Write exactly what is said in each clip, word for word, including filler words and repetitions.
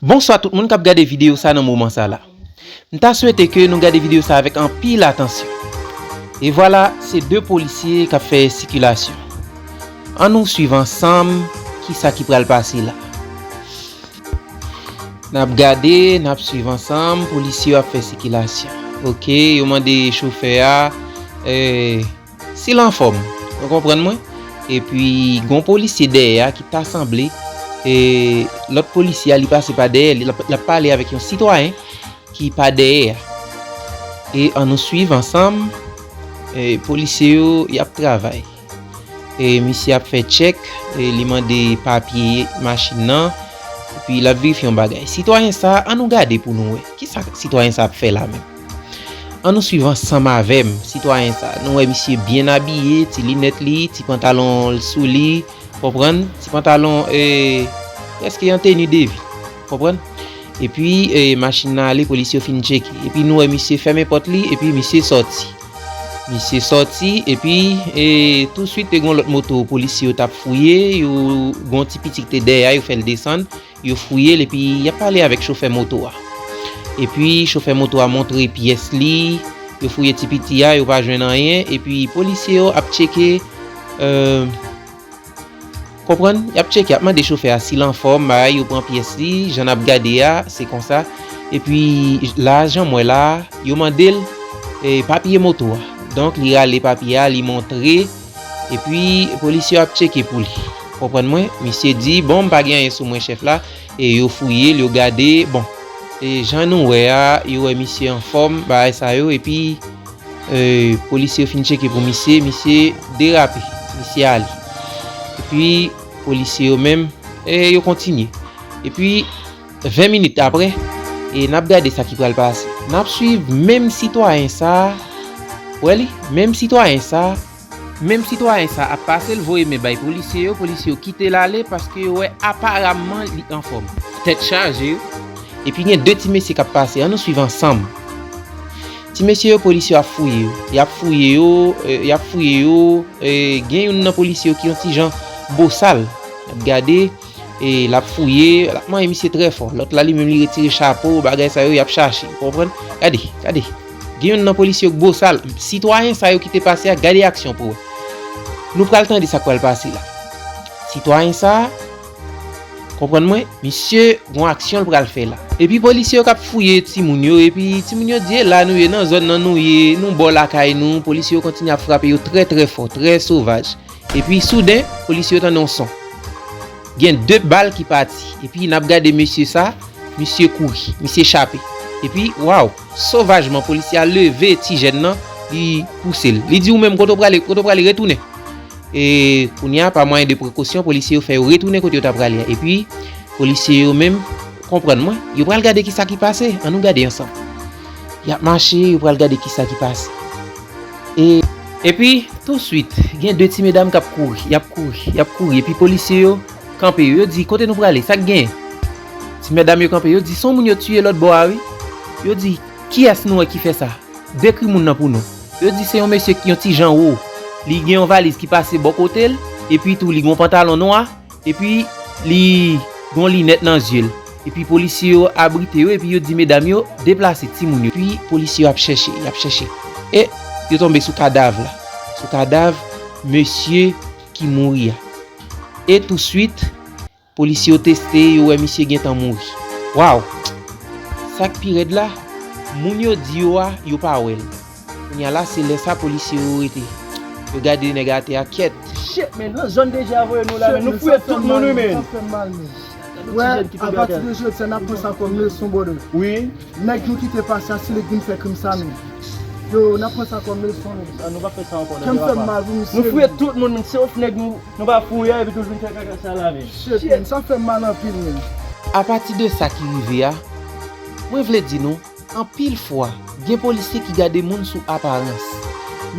Bonswa tout moun k ap gade videyo sa nan moman sa la. M ta swete ke nou gade videyo sa avèk anpil atansyon. E vwala, se de polisye k ap fè sikilasyon. Ann nou swiv ansanm kisa ki pral pase la. N ap gade, n ap swiv ansanm, polisye yo ap fè sikilasyon. Oke, yo mande chofè a, eh, si l anfòm. Ou konprann mwen? Epi, gon polisye dèyè a ki ta sanble, e, lòt polisye a, li pase pa dèyè, li, l ap, l ap pale avèk yon sitwayen ki pa dèyè a. E ann nou swiv ansanm, e, polisye yo, y ap travay. E misye ap fè tchèk, e li mande papye machin nan, epi l ap verifye yon bagay. Sitwayen sa, ann nou gade pou nou wè. Kisa sitwayen sa ap fè la menm? Ann nou swiv ansanm avè m, sitwayen sa. Nou wè misye byen abiye, ti linèt li, ti pantalon l sou li, konprann? Ti pantalon, e, prèske yon teni de vi, konprann? Epi, e, machin nan ale, polis yo fin tcheke. Epi nou wè misye fèmen pòt li, epi misye sòti. Misye sòti, epi, e, touswit te gon lòt moto, polis yo t ap fouye, yo, gon ti piti ki te dèyè a, yo fè l desann, yo fouye l, epi y ap pale avèk chofè moto a. Epi, chofè moto a montre pyès li, yo fouye ti piti a, yo pa jwenn anyen, epi polisye yo ap tcheke, e, konprann? Y ap tcheke, y ap mande chofè a si l anfòm, bagay, yo pran pyès li, jan n ap gade a, se konsa. Epi, la, jan m wè la, yo mande l, e, papye moto a. Donk, li rale papye a, li montre, epi polisye yo ap tcheke pou li. Konprann mwen? Misye di, bon, m pa gen anyen sou mwen, chèf la. E yo fouye l, yo gade, bon. E jan nou wè a, yo wè misye anfòm, bagay sa yo, epi, e, polisye yo fin tcheke pou misye, misye derape, misye ale. Epi, polisye yo menm, e, yo kontinye. Epi, ven minit apre, e n ap gade sa ki pral pase. N ap swiv menm sitwayen sa a, wè li, menm sitwayen sa a, menm sitwayen sa a ap pase, l voye men bay polisye yo, polisye yo kite l ale paske yo wè aparamman li anfòm. Tèt chaje, epi gen de ti mesye k ap pase, ann nou swiv ansanm. Ti mesye yo, polisye yo ap fouye yo, y ap fouye yo, e, y ap fouye yo, e, gen youn nan polisye yo ki yon ti jan bosal. N ap gade, e, l ap fouye, l ap manyen misye trè fò. Lòt la, li menm, li retire chapo, bagay sa yo, y ap chache, ou konprann? Gade, gade. Gen youn nan polisye yo k bosal. Sitwayen sa yo ki te pase a, gade aksyon pou wè. Nou pral tande sa k pral pase la. Sitwayen sa a, konprann mwen, misye gon aksyon l pral fè la. Epi polisye yo k ap fouye timoun yo, epi timoun yo di, e la nou ye, nan zòn nan nou ye, nou bò lakay nou, polisye yo kontinye ap frape yo trè, trè fò, trè sovaj. Epi souden, polisye yo tande yon son. Gen de bal ki pati. Epi n ap gade mesye sa, misye kouri, misye chape. Epi, waw, sovajman, polisye a leve ti jèn nan, li pouse l. Li di, ou menm, kote w prale, kote w prale, retounen. E kounye a, pa mwayen de prekosyon, polisye yo fè yo retounen kote yo ta prale a. Epi, polisye yo menm, konprann mwen, yo pral gade kisa ki pase. Ann nou gade ansanm. Y ap mache, yo pral gade kisa ki pase. E, epi, touswit, gen de ti medam k ap kouri, y ap kouri, y ap kouri. Epi polisye yo kanpe yo. Yo di, kote nou prale? Sa k genyen? Ti medam yo kanpe, yo di, se yon moun yo tiye lòt bò a, wi. Yo di, kiyès nou wè ki fè sa? Dekri moun nan pou nou. Yo di se yon mesye ki yon ti jan wo. Li gen yon valiz ki pase bò kote l, epi tou li gen yon pantalon nwa, epi li gen yon linèt nan zye l. Epi polisye yo abrite yo, epi yo di medam yo deplase timoun yo. Epi polisye yo ap chèche, y ap chèche. E yo tonbe sou kadav la. Sou kadav mesye ki mouri a. E touswit, polisye yo teste, yo wè misye gentan mouri. Waw! Sa k pi rèd la, moun yo di yo a, yo pa wè l. Kounye a la, se lè sa polisye yo rete. Yo gade nèg atè a, kyèt. Shit, man, nan zòn deja voye nou la, men nou fouye tout moun, wi, men. Wè, apati de jodi a, n ap pran sa kòm leson, brother. Wi. Nèg nou kite pase a, se li k vin fè krim sa menm. Yo, n ap pran sa kòm leson menm. Ah, nou pa fè sa ankò, non. Kè m fè m mal pou misye. Nou fouye tout moun, men se yon nèg nou, nou pa fouye, epi tou vin fè kaka sa la menm. Shit, man, sa fè m mal anpil, man. Apati de sa ki rive a, mwen vle di nou, anpil fwa, gen polisye ki gade moun sou aparans.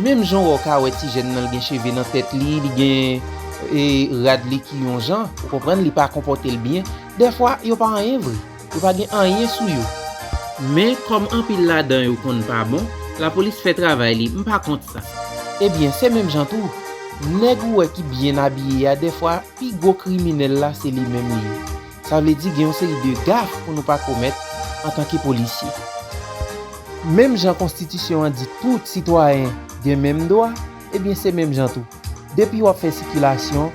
Menm jan w ka wè ti jèn nan, l gen cheve nan tèt li, li gen, e, rad li ki yon jan, ou konprann, li pa konpòte l byen. Dèfwa, yo pa anyen vre. Yo pa gen anyen sou yo. Men, kòm anpil ladan yo konn pa bon, lapolis fè travay li, m pa kont sa. Ebyen, se menm jan tou, nèg ou wè ki byen abiye a, dèfwa, pi gwo kriminèl la, se li menm li ye. Sa vle di gen yon seri de gaf pou nou pa komèt antanke polisye. Menm jan konstitisyon an di tout sitwayen gen menm dwa, ebyen se menm jan tou. Depi w ap fè sikilasyon,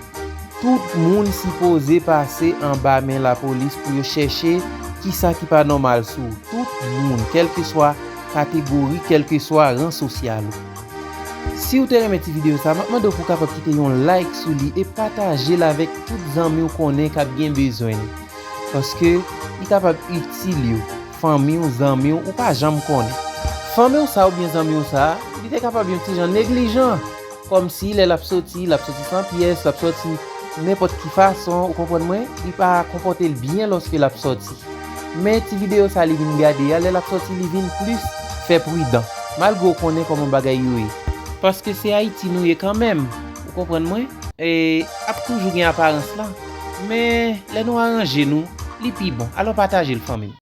tout moun sipoze pase anba men lapolis pou yo chèche kisa ki pa nòmal sou ou. Tout moun, kèlkeswa kategori, kèlkeswa ran sosyal ou. Si w te renmen ti videyo sa, m ap mande w pou w kapab kite yon like sou li e pataje l avèk tout zanmi w konnen k ap gen bezwen l. Paske li kapab itil yo, fanmi w, zanmi w, ou pa janm konnen. Fanmi w sa oubyen zanmi w sa, li te kapab yon ti jan neglijan. Kòmsi lè l ap soti, l ap soti san pyès, l ap soti nenpòt ki fason, ou konprann mwen, li pa konpòte l byen lòske l ap soti. Men ti videyo sa li vin gade a, lè l ap soti, li vin plis fè pridan, malgre w konnen kòman bagay yo ye. Paske se Ayiti nou ye kanmenm, ou konprann mwen? E ap toujou gen aparans lan. Men lè nou aranje nou, li pi bon. Alò pataje l, fanmi m.